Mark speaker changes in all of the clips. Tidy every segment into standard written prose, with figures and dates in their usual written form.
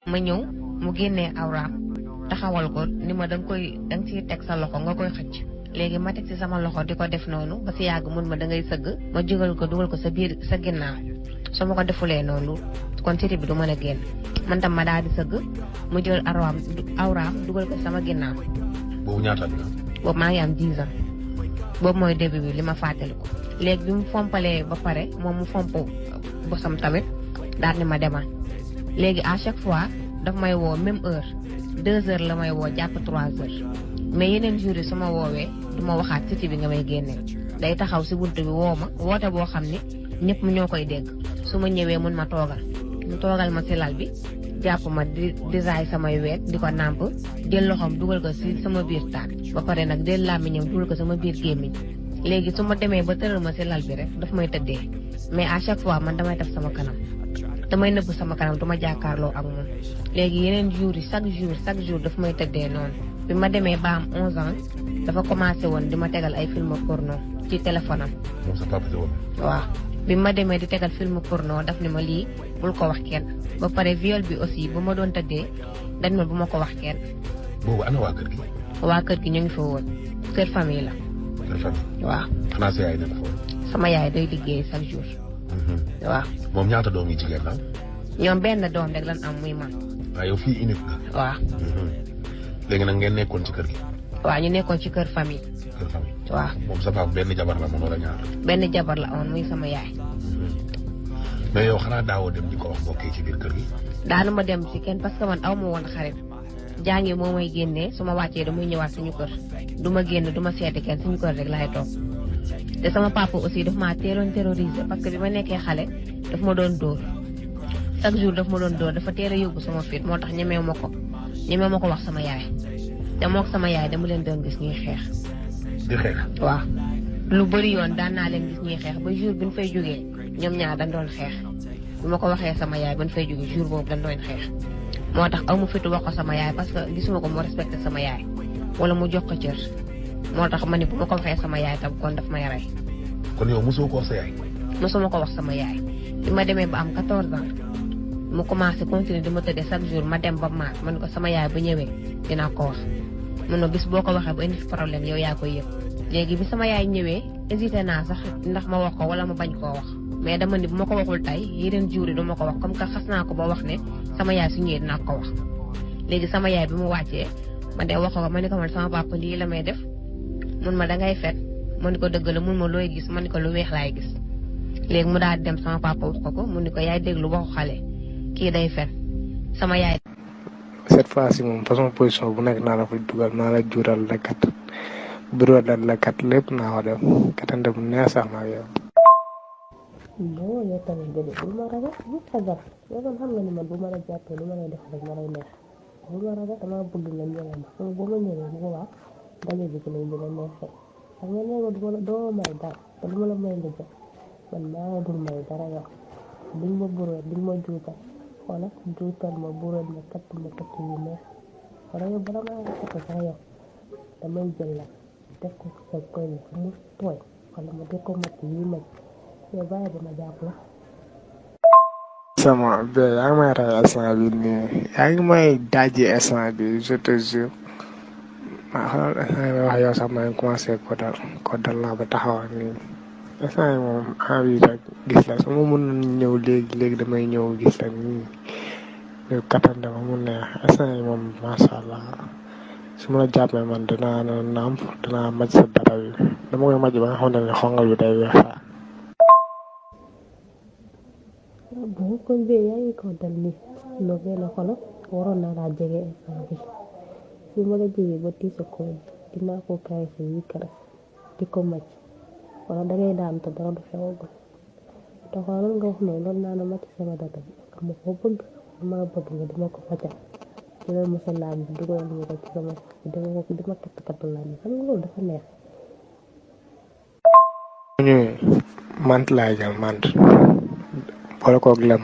Speaker 1: ma ñëw mu génnee awraam taxawal ko ni ma danga ciy teg sa loxo nga koy xëcc léegi ma teg ci sama loxo di ko def noonu ba si yàgg mun ma dangay sëgg ma jógal ko dugal ko sa ginnaaw su ma ko defulee noonu kon siti bi du mën a génn man tam ma daal di sëgg mu jël awraam dugal ko sama ginnaaw.
Speaker 2: boobu ñaata bi
Speaker 1: boobu maa ngi am 10 ans boobu mooy début bi li ma fàttaliku léegi bi mu fompalee ba pare moom mu fomp bosam tamit daal ni ma demal léegi à chaque fois daf may woo même heure 2 heures la may woo jàpp 3 heures mais yeneen jours yi su ma woowee du ma waxaat siti bi nga may génneel day taxaw si buntu bi woo ma woote boo xam ni ñëpp ñoo koy dégg su ma ñëwee mun ma toogal mu toogal ma si lal bi jàpp ma di disaay samay weet di ko nàmp jël loxoom dugal ko si sama biir taat ba pare nag jël làmmiñam dugal ko sama biir gémmiñ léegi su ma demee ba tëral ma si lal bi rek daf may tëddee mais à chaque fois man damay def sama kanam damay nëbb sama kanam duma jàkkaarloo ak moom léegi yeneen jours yi chaque jour daf may tëddee noonu bi ma demee ba am 11 ans dafa commencé woon di ma tegal ay film porno ci téléphone am.
Speaker 2: moom sa papa woon.
Speaker 1: waaw bi ma demee di tegal film porno daf ni ma lii bul ko wax kenn ba pare viol bi aussi bu ma doon tëddee dañ ma bu ma ko wax kenn.
Speaker 2: boobu ana waa kër gi.
Speaker 1: waa kër gi ñu ngi fa woon kër famille la.
Speaker 2: kër famille.
Speaker 1: waaw.
Speaker 2: xanaa sa yaay dina fa woon.
Speaker 1: sama yaay day liggéey chaque jour. waaw.
Speaker 2: moom ñaata doom yi jigéen la.
Speaker 1: ñoom benn doom rek lan am muy man.
Speaker 2: waaw yow fii unique nga.
Speaker 1: waaw.
Speaker 2: léegi nag ngeen nekkoon ci kër gi.
Speaker 1: waaw ñu nekkoon ci kër famille.
Speaker 2: kër famille.
Speaker 1: waaw.
Speaker 2: moom sa papa benn jabar la moom wala ñaar.
Speaker 1: benn jabar la amoon muy sama yaay.
Speaker 2: mais yow xanaa daawoo dem di ko wax mbokk yi ci biir kër gi.
Speaker 1: daanu ma dem ci kenn parce que man aw ma woon xarit jàngi moo may génnee su ma wàccee damay ñëwaat suñu kër du ma génn du ma seeti kenn suñu kër rek laay toog te sama papa aussi daf maa teeloon terrorisé parce que bi ma nekkee xale daf ma doon dóor chaque jour daf ma doon dóor dafa teel a yóbbu sama fit moo tax ñemee ma ko wax sama yaay te mook sama yaay dama leen doon gis ñuy xeex.
Speaker 2: di xeex.
Speaker 1: waaw lu bëri yoon daan naa leen gis ñuy xeex ba jour bi ñu fay jógee ñoom ñaar dañ doon xeex bi ma ko waxee sama yaay ba ñu fay jógee jour boobu dañ doon xeex moo tax aw ma fitu wax ko sama yaay parce que gisuma ko mu respecté sama yaay wala mu jox ko cër moo tax ma ni bu ma ko waxee sama yaay tam kon daf may rey.
Speaker 2: kon yow mosoo ko wax sa yaay.
Speaker 1: mosuma ko wax sama yaay bi ma demee ba am 14 ans mu commencé continuer di ma tëddee chaque jour ma dem ba maat man ko sama yaay bu ñëwee dinaa ko wax mun na bis boo ko waxee ba indi fi problème yow yaa koy yëg léegi bi sama yaay ñëwee hésité naa sax ndax ma wax ko wala ma bañ koo wax mais dama ni bu ma ko waxul tey yeneen jour yi du ma ko wax comme que xas naa ko ba wax ne sama yaay su ñëwee dinaa ko wax léegi sama yaay bi mu wàccee ma de wax ko ma ni ko man sama papa lii la may def mun ma dangay fet ma ni ko dëgg la mun ma looy gis ma ni ko lu weex laay gis léegi mu daal di dem sama papa wax ko mu ni ko yaay déglu waxu xale kii day fen sama yaay.
Speaker 3: cette fois ci moom façon position bu nekk naa la fa dugal naa la jural la kat bureau la kat lépp naa ko def katante bu neex sax naa yow.
Speaker 4: non yow tamit de bu ma ragal bu xajar yow man xam nga ni man bu ma la jàppee lu ma lay def rek ma lay neex bu ma ragal damaa bëgg nga ñëwee ma xam bu ma ñëwee bu boobaa daje bi ci lay gën a neexee xam nga nee nga du ma la doo may dara te lu ma la may nga jël man maa la dul may dara yow liñ ma bureau liñ ma juutal wala juutal ma bureau ma katt yu neex wala yow bala maa katt sax yow damay jël la def ko sa koy mu tooy wala ma def ko mat yi maj yow bàyyi ba ma jàpp la.
Speaker 3: sama be yaa ngi may rey instant bi nii yaa ngi may dajji instant bi je te jure maa xoolal instant bi wax yow sax maa ngi commencé ko dal naa ba taxaw nii instant yi moom envie rek gis la su ma mën ñëw léegi damay ñëw gis la nii ñu kattante ma mu neex instant yi moom macha allah su ma la jàppee man dinaa nàmp dinaa maj sa dara bi dama koy maj ba nga xamante ne xongal bi day weex sax.
Speaker 4: bon kon bee yaa ngi ko dal nii loo bee la xoolal waroon naa laa jege instant bi su ma la jege ba tiisa ko dinaa ko kaay sa yi kare di ko maj wala dangay daan te dara du xewagul te xoolal nga wax noonu loolu naa na màcc sama data bi ma ko bëgg dama bëgg nga dima ko facal jëlal ma sa laam bi dugal ma ko ci sama dima katt laam bi xam nga loolu dafa neex.
Speaker 3: ñëwee mant laay jël mant boole koog lem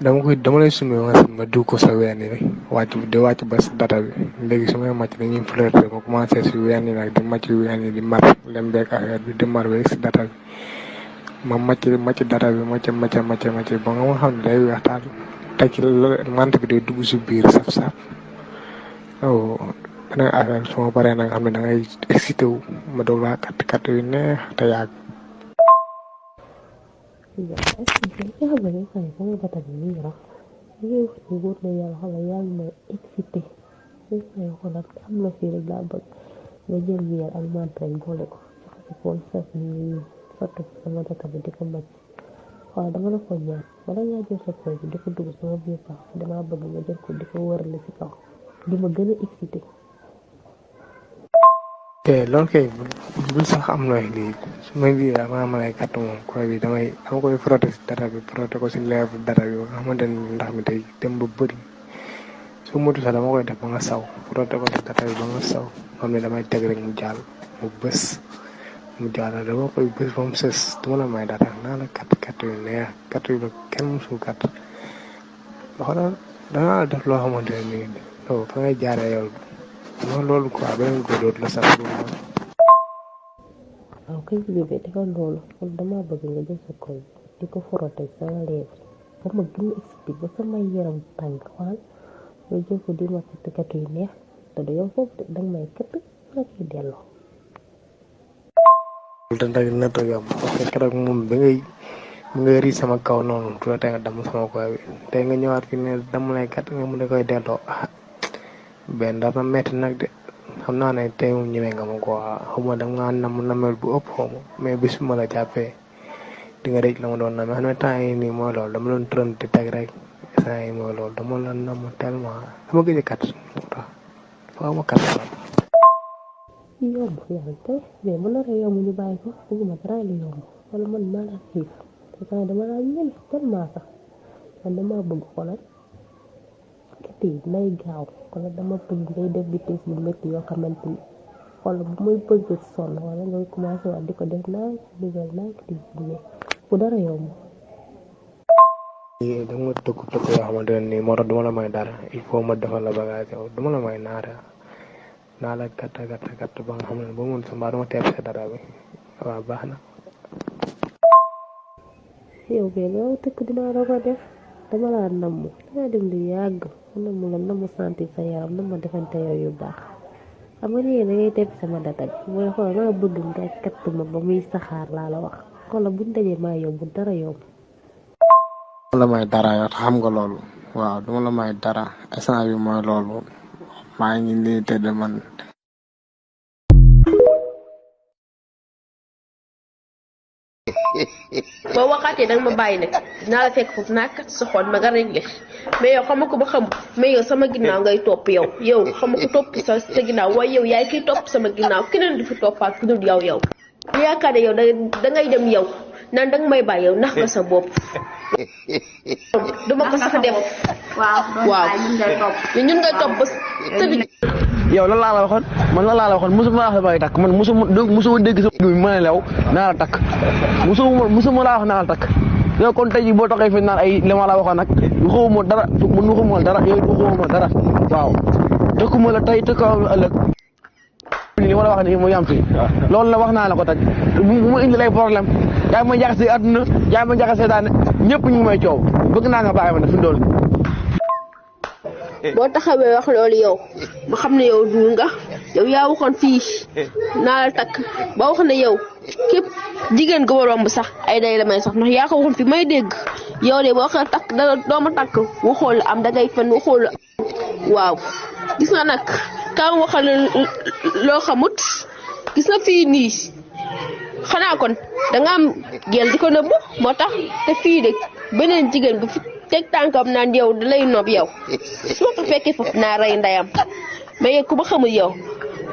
Speaker 3: dama lay sumee ma diw ko sa ween yi wàcc ba sa data bi léegi su may màcc dañuy flirté ma commencé si ween yi nag di màcc ween yi di mar lem beeg affaire bi di mar beeg si data bi ma màcc data bi màcc ba nga ma xam ne day weex taal teg ci mante bi day dugg si biir saf-saf beneen affaire su ma paree nag xam ne da ngay excité wu ma doog laa kat yu neex te yàgg.
Speaker 4: am na fii rek laa bëgg nga jël biir ak mante boole ko ci pool saf ni sotti sama data bi di ko màcc waaw dama la ko ñaan wala ngaa jël sa pool bi di ko dugg sama biir pax dama bëgg nga jël ko di ko wërale ci kaw di ma gën a excité.
Speaker 3: loolu kay bul sax am looy lii su ma bii maa ma lay kàtt moom koy bi dama koy frotté si dara bi frotté ko si lèvre dara bi nga xamante ni ndax mi day dem ba bëri su motu sax dama koy def ba nga saw frotté ko si dara bi ba nga saw xam ne damay teg rek mu jàll mu bës mu jàll dama koy bës ba mu sës duma la may dara naa la katt yu neex katt yu ba kenn musul katt xoolal danaa la def loo xamante ne nii fa ngay jaaree yow non loolu quoi beneen góor dootu la sax
Speaker 4: waaw kay bébé defal loolu kon dama bëgg nga jël sa koy di ko frotté sama lèvre ba ma gën a excité ba sama yaram tàng xool nga jël ko di ma katt yu neex te du yow foofu danga may katt la ciy delloo.
Speaker 3: loolu da na to yomb parce que keroog moom bi ngay rii sama kaw noonu tu la tey nga damm sama koy bi tey nga ñëwaat fi ne damm lay katt nga mun a koy delloo benn dafa metti nag de xam naa ne tey moom ñëwee nga ma ko xawma da nga namel bu ëpp xawma mais bis ma la jàppee di nga rëcc la ma doon namee xam ne temps yi nii mooy loolu dama doon trën di teg rek temps yi mooy loolu dama la nam tellement dama gëj a kat faaw ma kat
Speaker 4: yomb yàlla tey mais bu naree yomb ñu bàyyi ko bëgguma dara lu yomb wala man maa la xiif te temps dama laa ñëw tellement sax man dama bëgg xoolal kati nay gaaw kon dama bëgg ngay def vitesse bu métti yoo xamante ni xool bu muy bëgg sonn wala ngay commencé waat di ko def naaj dugal naaj di mais bu dara yomb.
Speaker 3: dama tëkk yoo xamante ne nii moo tax duma la may dara il faut ma defal la bagage yow duma la may naara naa la gàtt ba nga xam ne ba mun sa mbaa duma teeb sa dara bi waaw baax na.
Speaker 4: yow bee nga tëkk dinaa la ko def dama laa namm dinaa dem di yàgg namm la namm sentir sa yaram namm defante yooyu yu baax xam nga nii da ngay teeb sama data bi mooy xool maa bëgg nga katt ma ba muy saxaar laa la wax xoolal buñ dajee maa yomb dara yomb.
Speaker 3: duma la may dara yow xam nga loolu waaw duma la may dara instant bi mooy loolu maa ngi nii tëdd man.
Speaker 5: boo waxaatee danga ma bàyyi nag dinaa la fekk foofu naa kat sa xol ma nga réglé mais yow xam ko ba xam mais yow sama ginnaaw ngay topp yow xam ko topp sa ginnaaw waaye yow yaay kiy topp sama ginnaaw keneen du fi toppaat ku dul yow bu yaakaar ne yow dangay dem yow naan danga may bàyyi yow ndax nga sa bopp duma ko sax def waaw ñun ngay topp ba tëdd.
Speaker 6: yow lan laa la waxoon man lan laa la waxoon mosuma la wax damay takk man mosuma dégg sa bi ma ne lew naa la takk mosuma laa wax naa la takk yow kon tey jii boo taxee fi naan ay li ma la waxoon nag waxuma dara man waxuma dara yow waxuma dara waaw tëkkuma la tey tëkkuma la ëllëg li ma la wax nii mu yam fi loolu la wax naa la ko tey bu ma indi lay problème yaa ngi may jaxase àdduna yaa ngi may jaxase daane ñëpp ñu ngi may coow bëgg naa nga bàyyi ma ne fi dool
Speaker 5: boo taxawee wax loolu yow ma xam ne yow du nga yow yaa waxoon fii naa la takk ba wax ne yow képp jigéen gu ma romb sax ay day la may sax ndax yaa ko waxoon fi may dégg yow de boo waxee takk dara doo ma takk waxoo la am dangay fen waxoo la waaw gis nga nag kaam waxal loo xamut gis nga fii nii xanaa kon danga am gel di ko nëbb moo tax te fii de beneen jigéen bu fi teg tànkam naan yow da lay nob yow su ma ko fekkee foofu naa rey ndeyam mais yow ku ma xamul yow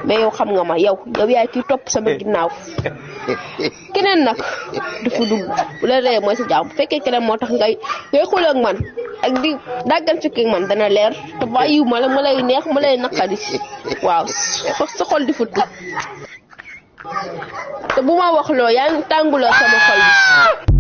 Speaker 5: mais yow xam nga ma yow yaay kiy topp sama ginnaaw keneen nag dafa dugg bu la rey mooy sa jaam bu fekkee keneen moo tax ngay xuloo ak man ak di dàggan fekkee man dana leer te bàyyiwu ma la ma lay neex ma lay naqadi waaw sa xol di futu te bu ma wax loo yaa ngi tànguloo sama xol bi